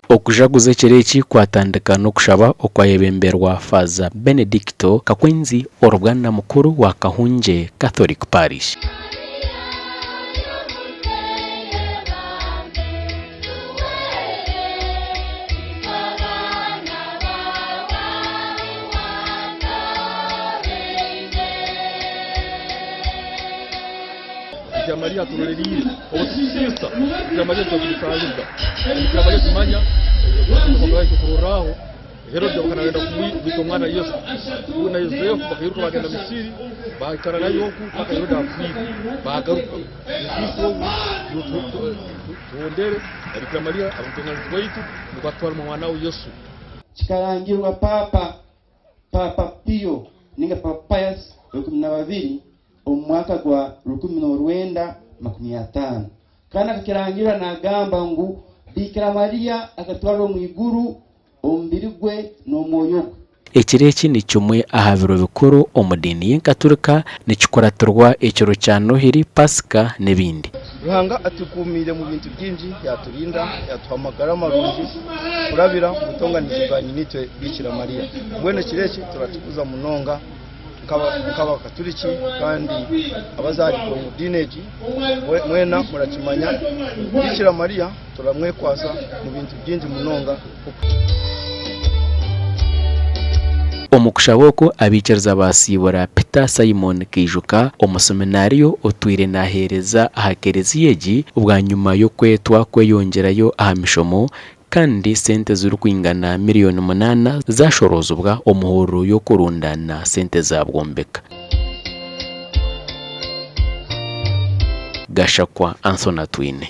Okujaguza ekiro eki kwatandika n'okushaba okwayebemberwa Faaza Benedicto Kakwenzi Orubwana Mukuru wa Kahungye Catholic Parish. Bikira Mariya aturoreriire obu tusiisa, Bikira Mariya nitwe tumusaaliza. Bikira Mariya tumanya ekyokurorraho Herode obu akaba nayenda kwita omwana Yesu, uwe na Yosefu bakairuka bagenda Misiri baikara nayo oku paka Herode afiire bagaruka. Nitwe obu tuhondere Bikira Mariya abe mutonganizi waitu nukwo atutwaremu omwana we Yesu. Kikarangirwa Paapa, Paapa Pio ninga Paapa Pius w'eikumi na babiri omu mwaka gwa 1950 kandi akakirangirira nagamba ngu Biikira Mariya akatwarwa omu iguru omubiri gwe n'omwoyo gwe. Ekiro eki ni kimwe aha biro bikuru omu diini y'Enkaturika, nikikuratirwa ekiro kya Nohiri, Pasika n'ebindi. Ruhanga atukuumiire mu bintu bingi, yaaturinda, yaatuha amagara marungi kurabira omu butonganizi bwa Nyinaitwe Biikira Mariya. Mbwenu ekiro eki turakikuza munonga nk'Abakaturiki kandi abazaariirwe omu diini egi mwena murakimanya Biikira Mariya turamwekwasa mu bintu bingi munonga. Omu kushaba oku, abaikiriza baasiibura Peter Simon Kaijuka, omuseminaariyo otwire naaheereza aha kereziya egi bwanyima y'okwetwa kweyongyerayo aha mishomo kandi sente zirikwingana miriyoni munaana zaashoroozibwa omu hururu y'okurundaana sente za Bwombeka. Gashakwa Anthony Atwine.